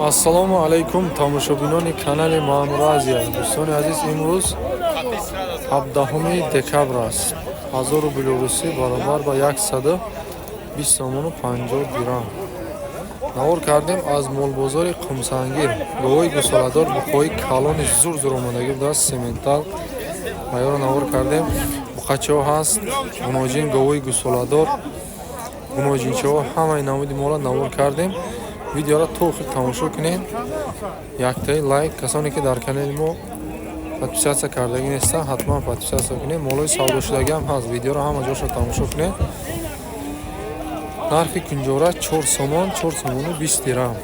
Ассалому алайкум, тамошобинони канали Маъмур Азия. Дӯстони азиз, имрӯз 17 декабр аст. 1000 рубли русӣ баробар ба 120 сомону 50 дирам. Навор кардем аз молбозори Қумсангир. Говои гусоладор, буқои калони зур зур омодагӣ будааст, сементал. Маёро навор кардем. Буқачаҳо ҳаст, гуноҷин, говои гусоладор, гуноҷинчаҳо, ҳамаи намуди мола навор кардем. Видеоро то охир тамошо кунед. Яктаи лайк, касоне ки дар канали мо подписаться кардагӣ нестанд, ҳатман подписаться кунед. Молои савдошудагӣ ҳам ҳаст. Видеоро ҳама ҷоша тамошо кунед. Нархи кунҷора 4 сомон, 4 сомону 20 дирам.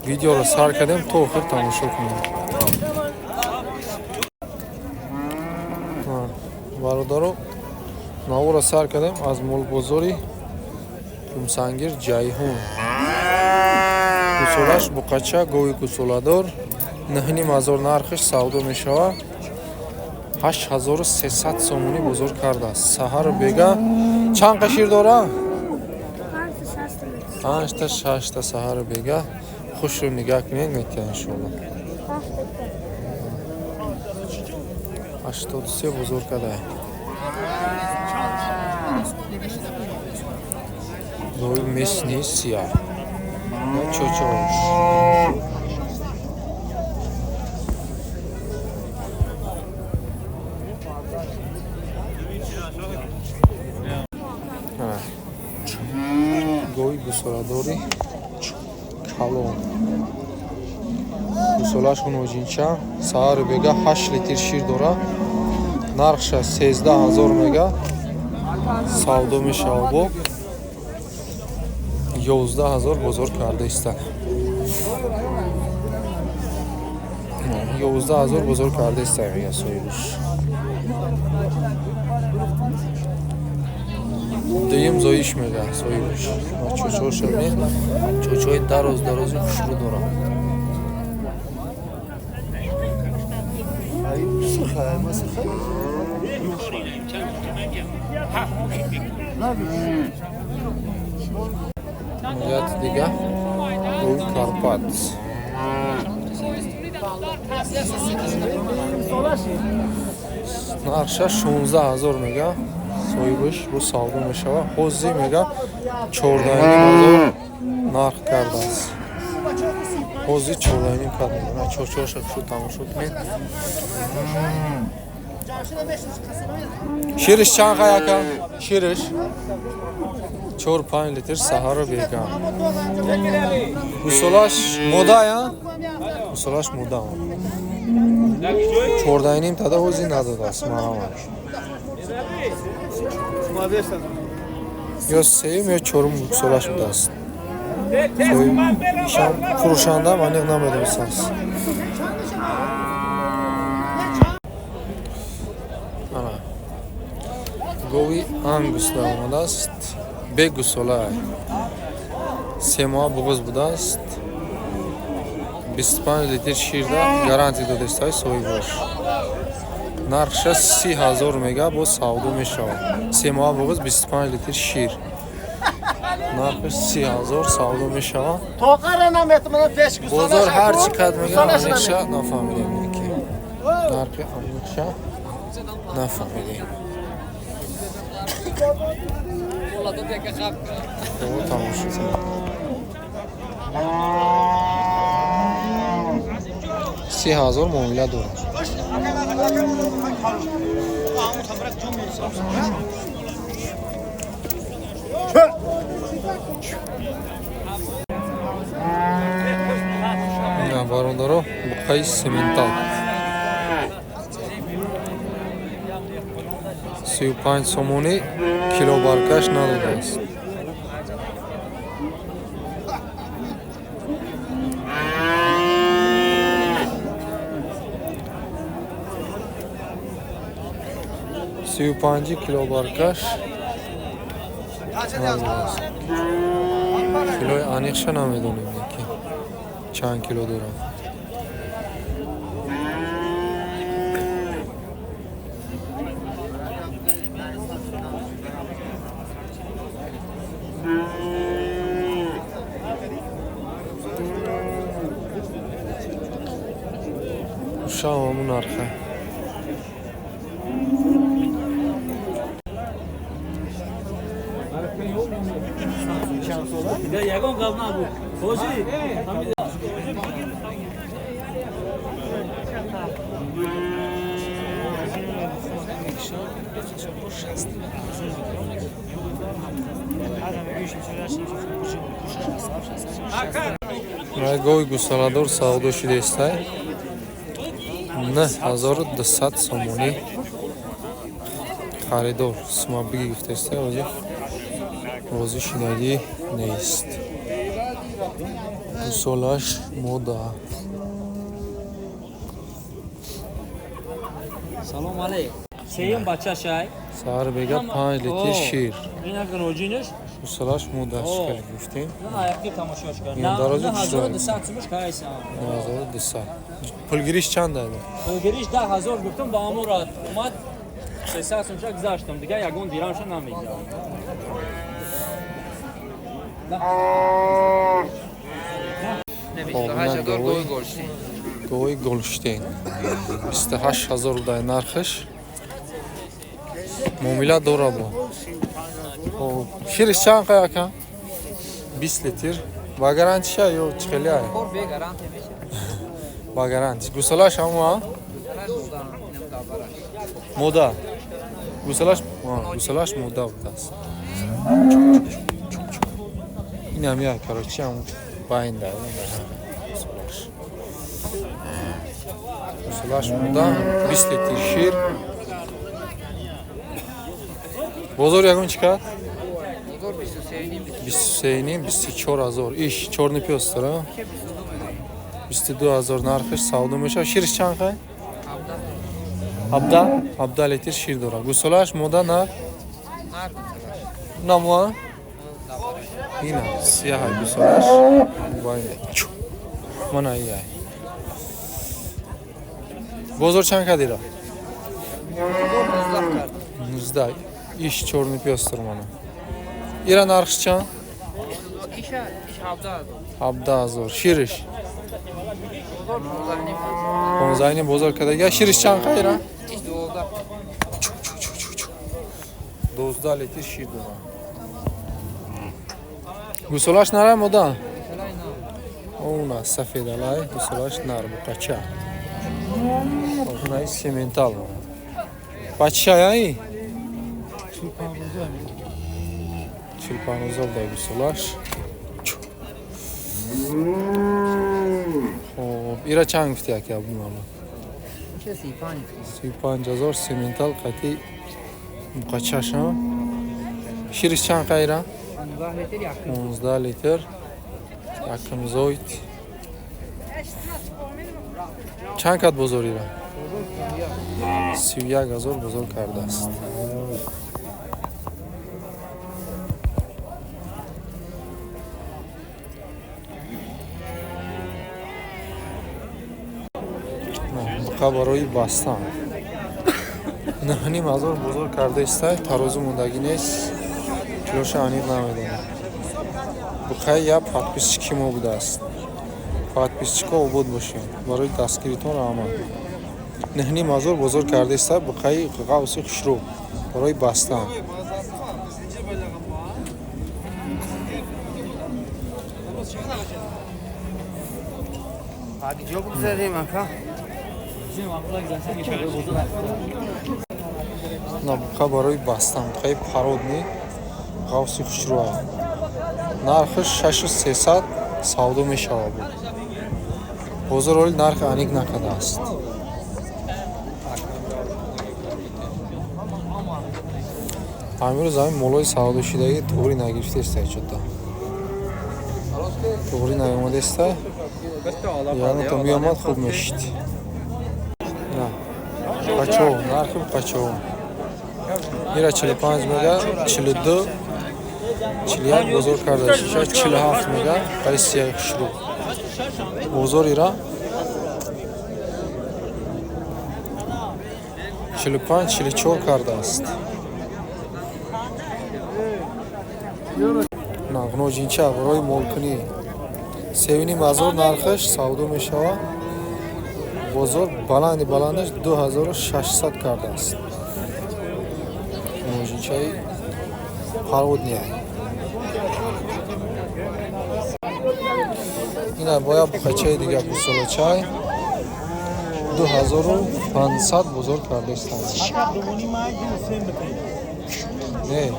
Видеоро сар кардем, то охир тамошо кунед. Бародаро, наворро сар кардем аз молбозори Қумсангир, Ҷайҳун. Гусолаш буқача, гови гусоладор, 9500 нархиш савдо мешавад. 8300 сомонӣ бозор кардааст. Саҳару бега чанд қа шир дора? Панҷта, шашта саҳару бега. Хушро нигаҳ кунед, метиҳад иншоалло. 83 бозор кардаа. Гови местный сия. Чочош. Гови гусоладори калон. Гусолаш ҳуноҷинча, саҳару бега 8 литр шир дора. Нархша 13 000 мега, савдо мешавад, бо 11 000 бозор карда иста. 11 000 бозор карда иста, мега соҳибаш. Дуюм зоиш, мега соҳибаш. Чочоша бинед, чочои дароз дарози хушрӯ дорад. Муяти дига рӯи Карпат. Нархша 16 000 мега соҳибаш, бо савдо мешавад. Ҳозир мега 14 500 нарх кардааст. Ҳозир 14,5 кард. Чорчоша хушу тамошо кунед. Шириш чанд қай, ака? Шириш 4-5 литр саҳару бега. Гусолаш мода, я? Гусолаш мода. 14,5 тада ҳозир надодааст, марамаш. Ё сеюм, ё чорум гусолаш будааст. Соҳибшам, фурӯшандаам аниқ намедонистааст. Ана гови ангус даромадааст, бегусола, 3 моҳа буғуз будааст, 25 литр ширда гарантия додистаи соҳибаш. Нархша 30 000 мега, боз савдо мешавад. 3 моҳа буғуз, 25 литр шир, нархаш 30 000, савдо мешавад. Бозор ҳар чӣ кад мега, аниқша нафаҳмидем, ки нархи аниқша нафаҳмидем. Тамошо кунед. 30 000 муомила дорад. Бародаро, буқаи сементал 35 сомонӣ килобаркаш надодааст. 35-и килобаркаш надодааст. Килои аниқша намедонем, ки чанд кило дорад. Боша ҳамун нарха. Ягон гап набуд. Хоҷи. Гови гусаладор савдо шудестай 9200 сомонӣ харидор сума биги гуфтестай, ҳозир розӣ шудагӣ нест. Гусолаш мода. Салом алейк. Сеюм бачашай. Саҳар бега 5 литр шир. Инак роҷинаш. Гусолаш мода хеле гуфтем. Аяқи тамошош кар. Ин дарозу 9200 сумуш кайса. 9200. Пулгириш чанд ай? Пулгириш 10000 гуфтам, ба амурат омад 300 сумша гузаштам. Дигар ягон дирамша намегирам. Гови Голштейн. 28000 дай нархиш. Муомила дора бо. Хоб, шириш чанд қай ака? 20 литр. Ба гарантиша ё чӣ хеле ай? Ба гаранти. Гусалаш ҳамон мода. Гусалаш, гусалаш мода будааст. Ин ҳам як, короче, ҳам байн дай. Гусалаш. Гусалаш мода, 20 литр шир. Бозор ягон чӣ кард? 23,5, 24 ҳазор. Иш чорный пёс дора. 22 ҳазор нархиш савдо мешавад. Шириш чанд қай? 17, 17 литр шир дора. Гусолааш мода нар? Намуа? Ина, сияҳ гусолааш. Байна. Мана ияй. Бозор чанд кадира? 19. Иш чорный пёс дора мана. Ира нархш чанд? 17 ҳазор. Шириш? 15 бозор кардага. Шириш чанд қайра? 12 литр шир дора. Гусолаш нара мода? Она сафедалай, гусолаш нар буқача. Она сементал. Бача ай? 45 ҳазор дай гусолаш. Хоб, ира чанд гуфти аки Абдумалло? 35 ҳазор сементал қати буқачаша. Шириш чанд қайра? 15 литр. Якум зоид. Чанд кат бозор ира? 31 ҳазор бозор кардааст. Буқа барои бастан 9,5 ҳазор бозор кардаистай, тарозу мондагӣ нест, килоша аниқ намедонам. Буқаи як подписчики мо будааст. Подписчико обод бошем, барои дастгиритон раҳмат. 9,5 ҳазор бозор кардаистай, буқаи ғавси хушрӯ барои бастан. На буқа барои бастан, буқаи пародни ғавси хушрӯ. Нархиш 6300 савдо мешавад. Бозор оли нарх аниқ накардааст. Ҳамин ҳамин молои савдошудагӣ туғри нагирифтаеста, чота. Туғри наомадаеста. Яъне то меомад хуб мешид. На. Қачо, нархи қачо. Ира 45 мега, 42, 41 бозор карда, 47 мега, қари сияи хушрӯ. Бозор ира 45, 44 кардааст. Нағноҷинча барои молкунӣ 3,5 ҳазор нархаш савдо мешавад. Бозор баланди баландаш 2600 кардааст. Мужичаи парводния. Ина боя бухачаи дига гусолачай 2500 бозор кардаистанд. Не,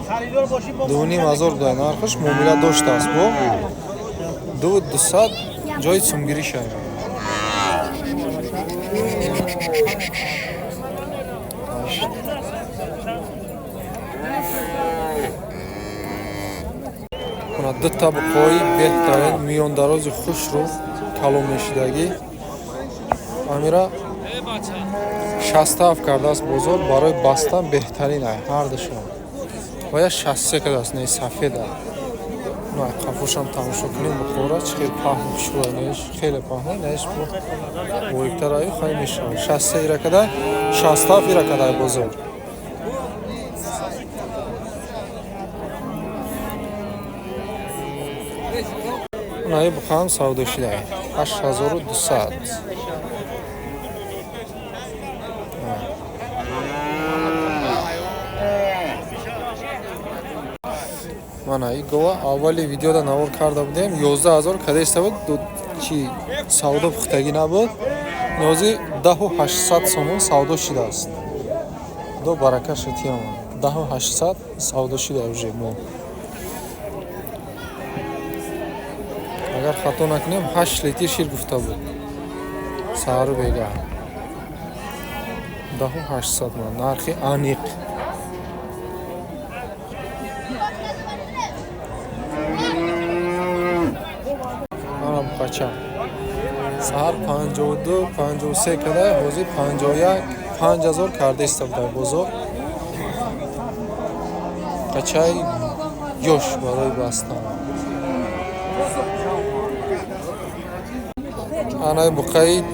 2500 буда нархаш муомила доштааст бо 2200 ҷои сумгирӣ шай. Дута буқои беҳтарин миёндарози хушрӯ калон мешидагӣ амира 67 кардааст бозор барои бастан беҳтарин ай ҳардушон. Ва я 63 кардааст не сафеда. Ну ай қафошам тамошо кунем буқора чӣ хел паҳн хушрӯ неш хеле паҳн неш бо бориктар аю хай мешавад. 63 ира када 67 ира када бозор. Наи буқаам савдо шуда 8200. Мана и гова аввали видеода навор карда будем 11000 кадеста буд чи савдо пухтагӣ набуд. Нози 10800 сомон савдо шудааст. До барака шутиям 10800 савдо шуда уже мо. Агар хато накунем 8 литр шир гуфта буд. Саҳару бега. 10800 ман нархи аниқ. Ана буқача. Саҳар 52, 53 када, ҳозир 51, 5000 карда иста буда бозор. Қачаи ёш барои бастан. Анаи буқаи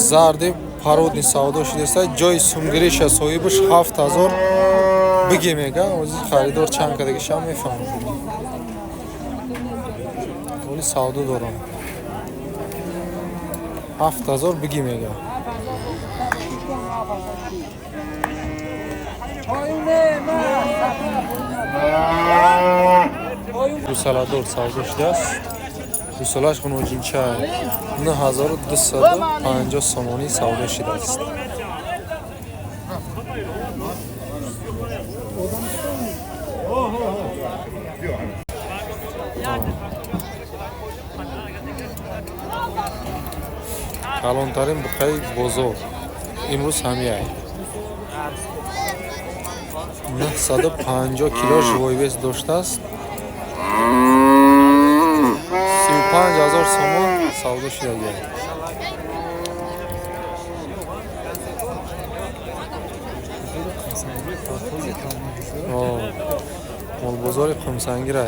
зарди пародни савдо шудааст. Ҷои сумгириша соҳибаш 7000 биги мега. Ҳозир харидор чанд кардагишам мефаҳмам. Оли савдо дорам. 7000 биги мега. Гусаладор савдо шудааст. Гусалаш ғуноҷинча 9250 сомонӣ савдо шудааст. Калонтарин буқаи бозор имрӯз ҳамияй. 950 кило живой вес доштааст. 35000 сомон савдо шудагиам. Молбозори Қумсангира,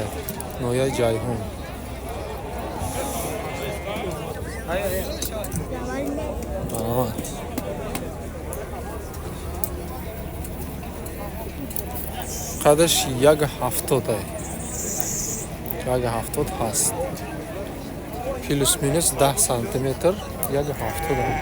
ноҳияи Ҷайҳун. Марҳамат. Қадаш 1,70 ай. 1,70 ҳаст. Плюс-минус 10 сантиметр 1,70.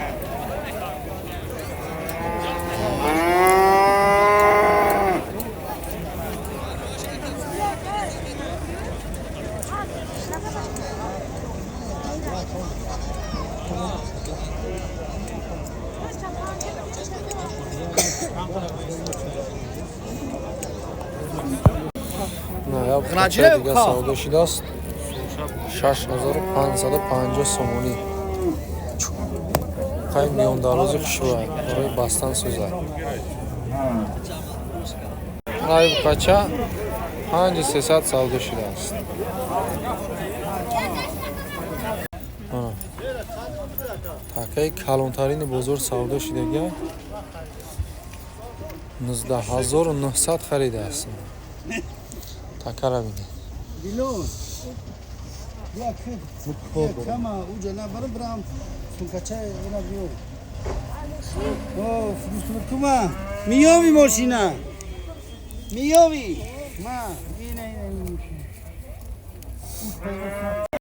Дига савдо шудааст 6550 сомонӣ. Қай миёндарози хушрӯй барои бастан сӯзад. Рай букача 5300 савдо шудааст. Такаи калонтарини бозор савдо шудага 19900 харидааст. Такара бинед. Миёви мошина. Миёви. Ма, ина.